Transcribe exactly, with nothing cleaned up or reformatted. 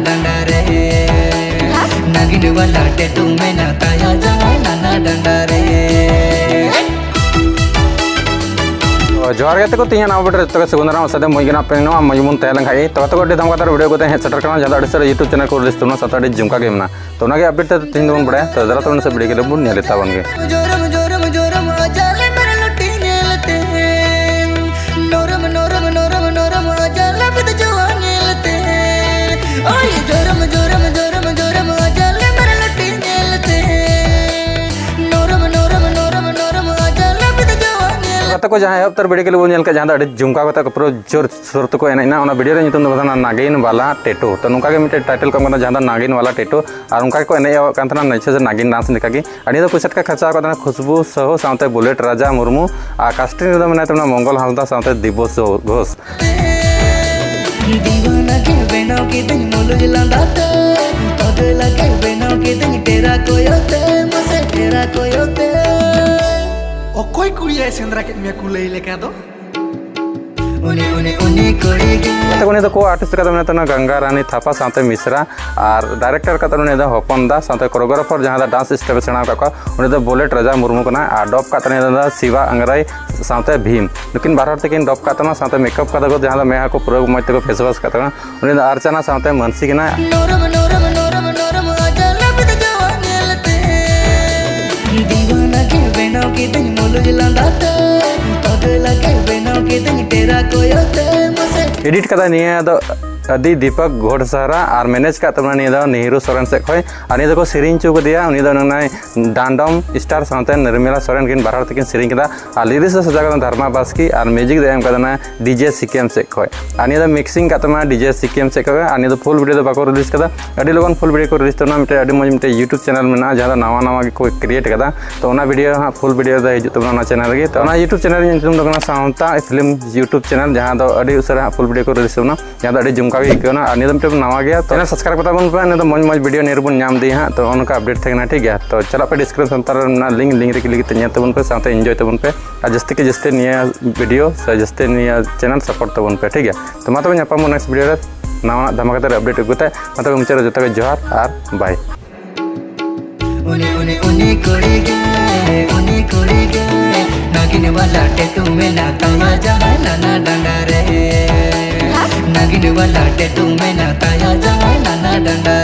ᱰᱟᱸᱰᱟ ᱨᱮ ᱱᱟᱜᱤᱱ ᱵᱟᱞᱟ ᱴᱮᱴᱩ ᱢᱮᱱᱟᱜ ᱛᱟᱭᱟ ᱡᱟᱦᱟᱸ ᱱᱟᱱᱟ ᱰᱟᱸᱰᱟ ᱨᱮ᱾ ᱛᱚ, ᱡᱚᱦᱟᱨ ᱜᱮ ᱜᱟᱛᱮ ᱠᱚ, ᱛᱮᱦᱮᱧᱟᱜ ᱱᱟᱣᱟ video ᱨᱮ ᱡᱚᱛᱚ ᱜᱮ ᱥᱟᱹᱜᱩᱱ ᱫᱟᱨᱟᱢ᱾ ᱟᱥᱟ ᱫᱚ ᱢᱚᱡᱽ ᱜᱮ ᱢᱮᱱᱟᱜ ᱯᱮ, ᱱᱚᱣᱟ ᱢᱚᱡᱽ ᱵᱚᱱ ᱛᱟᱦᱮᱸ ᱞᱮᱱ ᱠᱷᱟᱡ ᱜᱮ᱾ ᱛᱚ, ᱜᱟᱛᱮ ᱠᱚ, ᱟᱹᱰᱤ ᱫᱷᱟᱢᱟᱠᱟᱫᱟᱨ video ᱠᱚᱛᱮ ᱦᱮᱡ ᱥᱮᱴᱮᱨ ᱠᱟᱱᱟ, ᱡᱟᱦᱟᱸ ᱫᱚ ᱟᱹᱰᱤ ᱥᱟᱹᱨᱤ YouTube channel ᱠᱚ release ᱛᱟᱵᱚᱱᱟ, ᱥᱟᱶᱛᱮ ᱟᱹᱰᱤ ᱡᱚᱢᱠᱟ ᱜᱮ ᱢᱮᱱᱟᱜᱼᱟ᱾ ᱛᱚ, ᱚᱱᱟᱜᱮ update ᱛᱮ ᱛᱮᱦᱮᱧ ᱫᱚᱵᱚᱱ ᱵᱟᱲᱟᱭᱟ᱾ ᱛᱚ, ᱫᱮᱞᱟ ᱛᱚᱵᱮ ᱱᱟᱥᱮ video ᱠᱚᱫᱚ ᱵᱚᱱ ᱧᱮᱞ ᱤᱫᱤ ᱛᱟᱵᱚᱱ ᱜᱮ᱾ ᱡᱚᱨᱚᱢ ᱡᱚᱨᱚᱢ ᱡᱚᱨᱚᱢ ᱟᱡᱟᱞᱮ ᱢᱮᱨ ᱞᱩᱴᱤ ᱧᱮᱞᱛᱮ, ᱱᱚᱨᱚᱢ ᱱᱚᱨᱚᱢ ᱱᱚᱨᱚᱢ ᱱᱚᱨᱚᱢ ᱟᱡᱟᱞᱮ ᱵᱤᱫ ᱡᱚᱣᱟ ᱧᱮᱞᱛᱮ, ᱳᱭ ᱡᱚᱨᱚᱢ ᱡᱚᱨᱚᱢ ᱡᱚᱨᱚᱢ ᱡᱚᱨᱚᱢ ᱟᱡᱟᱞᱮ ᱢᱮᱨ ᱞᱩᱴᱤ ᱧᱮᱞᱛᱮ, ᱱᱚᱨᱚᱢ ᱱᱚᱨᱚᱢ ᱱᱚᱨᱚᱢ ᱱᱚᱨᱚᱢ ᱟᱡᱟᱞᱮ ᱵᱤᱫ ᱡᱚᱣᱟ ᱧᱮᱞᱛᱮ᱾ ᱜᱟᱛᱮ ᱠᱚ, ᱡᱟᱦᱟᱸ ᱮᱦᱚᱵ ᱩᱛᱟᱹᱨ video clip ᱵᱚᱱ ᱧᱮᱞ ᱠᱮᱫ, ᱡᱟᱦᱟᱸ ᱫᱚ ᱟᱹᱰᱤ ᱡᱚᱢᱠᱟᱣ ᱠᱟᱛᱮ ᱠᱚ ᱯᱩᱨᱟᱹ ᱡᱳᱨ ᱥᱳᱨ ᱛᱮᱠᱚ ᱮᱱᱮᱡ ᱮᱱᱟ, ᱚᱱᱟ video ᱨᱮᱭᱟᱜ ᱧᱩᱛᱩᱢ ᱫᱚ ᱠᱟᱱᱟ ᱱᱟᱜᱤᱱ ᱵᱟᱞᱟ ᱴᱮᱴᱩ᱾ ᱛᱚ, ᱱᱚᱝᱠᱟ ᱜᱮ ᱢᱤᱫᱴᱮᱱ title ᱠᱚ ᱮᱢ ᱠᱟᱫᱟ, ᱡᱟᱦᱟᱸ ᱫᱚ ᱱᱟᱜᱤᱱ ᱵᱟᱞᱟ ᱴᱮᱴᱩ, ᱟᱨ ᱚᱱᱠᱟ ᱜᱮᱠᱚ ᱮᱱᱮᱡ ᱮᱫ ᱠᱟᱱ ᱛᱟᱦᱮᱱᱟ ᱱᱤᱪᱷᱟᱹ ᱥᱮ ᱱᱟᱜᱤᱱ dance ᱞᱮᱠᱟᱜᱮ᱾ ᱟᱨ ᱱᱤᱭᱟᱹ ᱫᱚ ᱯᱚᱭᱥᱟ ᱴᱟᱠᱟ ᱠᱷᱚᱨᱪᱟ ᱟᱠᱟᱫ ᱛᱟᱦᱮᱱᱟ ᱠᱷᱩᱥᱵᱩ ᱥᱟᱦᱩ ᱥᱟᱶᱛᱮ ᱵᱩᱞᱮᱴ ᱨᱟᱡᱟ ᱢᱩᱨᱢᱩ, ᱟᱨ casting ᱨᱮᱫᱚ ᱢᱮᱱᱟᱭ ᱛᱟᱵᱚᱱᱟ ᱢᱚᱝᱜᱚᱞ ᱦᱟᱸᱥᱫᱟ ᱥᱟᱶᱛᱮ ᱫᱤᱵᱚᱥ ᱜᱷᱳᱥ᱾ ᱫᱤᱣᱟᱱᱟ ᱜᱮ ᱵᱮᱱᱟᱣ ᱠᱤᱫᱟᱹᱧ ᱢᱩᱞᱩᱡ ᱞᱟᱸᱫᱟ ᱛᱮ, ᱯᱟᱜᱽᱞᱟ ᱜᱮ ᱵᱮᱱᱟᱣ ᱠᱤᱫᱟᱹᱧ ᱰᱮᱨᱟ ᱠᱚᱭᱚᱜ ᱛᱮ, ᱢᱟᱥᱮ ᱰᱮᱨᱟ ᱠᱚᱭᱚᱜ ᱛᱮ᱾ ᱚᱠᱚᱭ ᱠᱩᱲᱤᱭᱟᱭ ᱥᱮᱸᱫᱽᱨᱟ ᱠᱮᱫ ᱢᱮᱭᱟ ᱠᱩᱞᱟᱹᱭ ᱞᱮᱠᱟ ᱫᱚ? ᱩᱱᱤ, ᱩᱱᱤ, ᱩᱱᱤ ᱠᱩᱲᱤ ᱜᱮ᱾ ᱜᱟᱛᱮ ᱠᱚ, ᱩᱱᱤ ᱫᱚ co-artist ᱞᱮᱠᱟᱛᱮ ᱢᱮᱱᱟᱭ ᱛᱟᱵᱚᱱᱟ ᱜᱟᱝᱜᱟ ᱨᱟᱱᱤ ᱛᱷᱟᱯᱟ ᱥᱟᱶᱛᱮ ᱢᱤᱥᱨᱟ, ᱟᱨ director ᱠᱟᱛᱮ ᱩᱱᱤ ᱫᱚ ᱦᱚᱯᱚᱱ ᱫᱟ, ᱥᱟᱶᱛᱮ choreographer ᱡᱟᱦᱟᱸ ᱫᱚ dance step ᱮ ᱥᱮᱬᱟ ᱟᱠᱟᱫ ᱠᱚᱣᱟ, ᱩᱱᱤ ᱫᱚ ᱵᱩᱞᱮᱴ ᱨᱟᱡᱟ ᱢᱩᱨᱢᱩ ᱠᱟᱱᱟᱭ, ᱟᱨ ᱰᱚᱵ ᱠᱟᱛᱮ ᱩᱱᱤ ᱫᱚ ᱥᱤᱵᱟ ᱟᱝᱜᱽᱨᱟᱭ ᱥᱟᱶᱛᱮ ᱵᱷᱤᱢ᱾ ᱱᱩᱠᱤᱱ ᱵᱟᱨ ᱦᱚᱲ ᱛᱮᱠᱤᱱ ᱰᱚᱵ ᱠᱟᱜ ᱛᱟᱵᱚᱱᱟ, ᱥᱟᱶᱛᱮ makeup ᱠᱟᱫᱟ ᱠᱚ, ᱡᱟᱦᱟᱸ ᱫᱚ ᱢᱮᱫᱦᱟ ᱠᱚ ᱯᱩᱨᱟᱹ ᱢᱚᱡᱽ ᱛᱮᱠᱚ face wash ᱠᱟᱜ ᱛᱟᱵᱚᱱᱟ᱾ ᱩᱱᱤ ᱫᱚ ᱟᱨᱪᱟᱱᱟ ᱥᱟᱶᱛᱮ ᱢᱟᱹᱱᱥᱤ ᱠᱟᱱᱟᱭ᱾ ᱱᱚᱨᱚᱢ, ᱱᱚᱨᱚᱢ, ᱱᱚᱨᱚᱢ, ᱱᱚᱨᱚᱢ, ᱟᱡᱟᱜ ᱞᱟᱹᱵᱤᱫ ᱡᱟᱣᱟ ᱧᱮᱞᱛᱮ᱾ ᱫᱤᱣᱟᱱᱟ ᱜᱮ ᱵᱮᱱᱟᱣ ᱠᱤᱫᱟᱹᱧ ᱢᱩᱞᱩᱡ ᱞᱟᱸᱫᱟᱛᱮ᱾ ᱯᱟᱜᱽᱞᱟ ᱜᱮ ᱵᱮᱱᱟᱣ ᱠᱤᱫᱟᱹᱧ ᱰᱮᱨᱟ ᱠᱚᱭᱚᱜ ᱛᱮ᱾ ᱢᱟᱥᱮ᱾ Edit ᱠᱟᱫᱟᱭ ᱱᱤᱭᱟᱹ ᱫᱚ ᱟᱹᱫᱤ ᱫᱤᱯᱚᱠ ᱜᱷᱳᱲᱥᱟᱦᱟᱨᱟ ᱟᱨ manage ᱠᱟᱜ ᱛᱟᱵᱚᱱᱟ ᱱᱤᱭᱟᱹ ᱫᱚ ᱱᱮᱦᱨᱩ ᱥᱚᱨᱮᱱ ᱥᱮᱫ ᱠᱷᱚᱡ᱾ ᱟᱨ ᱱᱤᱭᱟᱹ ᱫᱚᱠᱚ ᱥᱮᱨᱮᱧ ᱦᱚᱪᱚ ᱠᱟᱫᱮᱭᱟ, ᱩᱱᱤ ᱫᱚ ᱱᱩᱱᱟᱭ ᱰᱟᱸᱰᱚᱢ star ᱥᱟᱶᱛᱮ ᱱᱤᱨᱢᱚᱞᱟ ᱥᱚᱨᱮᱱ ᱠᱤᱱ ᱵᱟᱨ ᱦᱚᱲ ᱛᱮᱠᱤᱱ ᱥᱮᱨᱮᱧ ᱠᱮᱫᱟ᱾ ᱟᱨ lyrics ᱫᱚ ᱥᱟᱡᱟᱣ ᱠᱟᱫᱟ ᱫᱷᱟᱨᱢᱟ ᱵᱟᱥᱠᱮ ᱟᱨ music ᱫᱚ ᱮᱢ ᱠᱟᱫᱟ ᱱᱟ DJ ᱥᱤᱠᱮᱢ ᱥᱮᱫ ᱠᱷᱚᱡ᱾ ᱟᱨ ᱱᱤᱭᱟᱹ ᱫᱚ mixing ᱠᱟᱜ ᱛᱟᱵᱚᱱᱟ DJ ᱥᱤᱠᱮᱢ ᱥᱮᱫ ᱠᱷᱚᱡ᱾ ᱟᱨ ᱱᱤᱭᱟᱹ ᱫᱚ full video ᱫᱚ ᱵᱟᱠᱚ release ᱠᱟᱫᱟ, ᱟᱹᱰᱤ ᱞᱚᱜᱚᱱ full video ᱠᱚ release ᱛᱟᱵᱚᱱᱟ᱾ ᱢᱤᱫᱴᱮᱡ ᱟᱹᱰᱤ ᱢᱚᱡᱽ ᱢᱤᱫᱴᱮᱡ YouTube channel ᱢᱮᱱᱟᱜᱼᱟ, ᱡᱟᱦᱟᱸ ᱫᱚ ᱱᱟᱣᱟ ᱱᱟᱣᱟ ᱜᱮᱠᱚ create ᱠᱟᱫᱟ᱾ ᱛᱚ ᱚᱱᱟ video ᱦᱟᱸᱜ full video ᱫᱚ ᱦᱤᱡᱩᱜ ᱛᱟᱵᱚᱱᱟ ᱚᱱᱟ channel ᱨᱮᱜᱮ᱾ ᱛᱚ ᱚᱱᱟ YouTube channel ᱨᱮᱭᱟᱜ ᱧᱩᱛᱩᱢ ᱫᱚ ᱠᱟᱱᱟ ᱥᱟᱶᱛᱟ Film YouTube channel, ᱡᱟᱦᱟᱸ ᱫᱚ ᱟᱹᱰᱤ ᱩᱥᱟᱹᱨᱟ ᱦᱟᱸᱜ full video ᱠᱚ release ᱛᱟᱵᱚᱱᱟ᱾ ᱡᱟᱦᱟᱸ ᱫᱚ ᱟᱹᱰᱤ ᱡᱚᱢᱠᱟᱣ ᱜᱮ ᱟᱹᱭᱠᱟᱹᱣ ᱮᱱᱟ᱾ ᱟᱨ ᱱᱤᱭᱟᱹ ᱫᱚ ᱢᱤᱫᱴᱮᱱ ᱱᱟᱣᱟ ᱜᱮᱭᱟ, ᱛᱚ channel subscribe ᱠᱟᱛᱟ ᱵᱚᱱ ᱯᱮ, ᱱᱤᱭᱟᱹ ᱫᱚ ᱢᱚᱡᱽ ᱢᱚᱡᱽ video ᱱᱤᱭᱟᱹ ᱨᱮᱵᱚᱱ ᱧᱟᱢ ᱤᱫᱤᱭᱟ ᱦᱟᱸᱜ᱾ ᱛᱚ ᱚᱱᱠᱟ update ᱛᱟᱦᱮᱸ ᱠᱟᱱᱟ, ᱴᱷᱤᱠ ᱜᱮᱭᱟ᱾ ᱛᱚ ᱪᱟᱞᱟᱜ ᱯᱮ description ᱛᱟᱞᱟ ᱨᱮ ᱢᱮᱱᱟᱜᱼᱟ link, link ᱨᱮ click ᱠᱟᱛᱮ ᱧᱮᱞ ᱛᱟᱵᱚᱱ ᱯᱮ, ᱥᱟᱶᱛᱮ enjoy ᱛᱟᱵᱚᱱ ᱯᱮ᱾ ᱟᱨ ᱡᱟᱹᱥᱛᱤ ᱠᱮ ᱡᱟᱹᱥᱛᱤ ᱱᱤᱭᱟᱹ video ᱥᱮ ᱡᱟᱹᱥᱛᱤ ᱱᱤᱭᱟᱹ channel support ᱛᱟᱵᱚᱱ ᱯᱮ, ᱴᱷᱤᱠ ᱜᱮᱭᱟ᱾ ᱛᱚ ᱢᱟ ᱛᱚᱵᱮ ᱧᱟᱯᱟᱢ ᱵᱚᱱ next video ᱨᱮ᱾ ᱱᱟᱣᱟᱱᱟᱜ ᱫᱷᱟᱢᱟᱠᱟᱫᱟᱨ ᱩᱯᱰᱮᱴ ᱟᱹᱜᱩ ᱠᱟᱛᱮ᱾ ᱢᱟ ᱛᱚᱵᱮ ᱢᱩᱪᱟᱹᱫ ᱨᱮ ᱡᱚᱛᱚ ᱜᱮ ᱡᱚᱦᱟᱨ ᱟᱨ ᱵᱟᱭ᱾ ᱩᱱᱤ ᱩᱱᱤ ᱩᱱᱤ ᱠᱩᱲᱤ ᱜᱮ, ᱩᱱᱤ ᱠᱩᱲᱤ ᱜᱮ, ᱱᱟᱜᱤᱱ ᱵᱟᱞᱟ ᱴᱮᱴᱩ ᱢᱮᱱᱟᱜ ᱛᱟᱭᱟ ᱡᱟᱦᱟᱸᱭ ᱱᱟᱱᱟ ᱰᱟᱸᱰᱟ ᱨᱮ᱾ ᱱᱟᱜᱤᱱ ᱵᱟᱞᱟ ᱴᱮᱴᱩ ᱢᱮᱱᱟᱜ ᱛᱟᱭᱟ ᱡᱟᱦᱟᱸᱭ ᱱᱟᱱᱟ ᱰᱟᱸᱰᱟ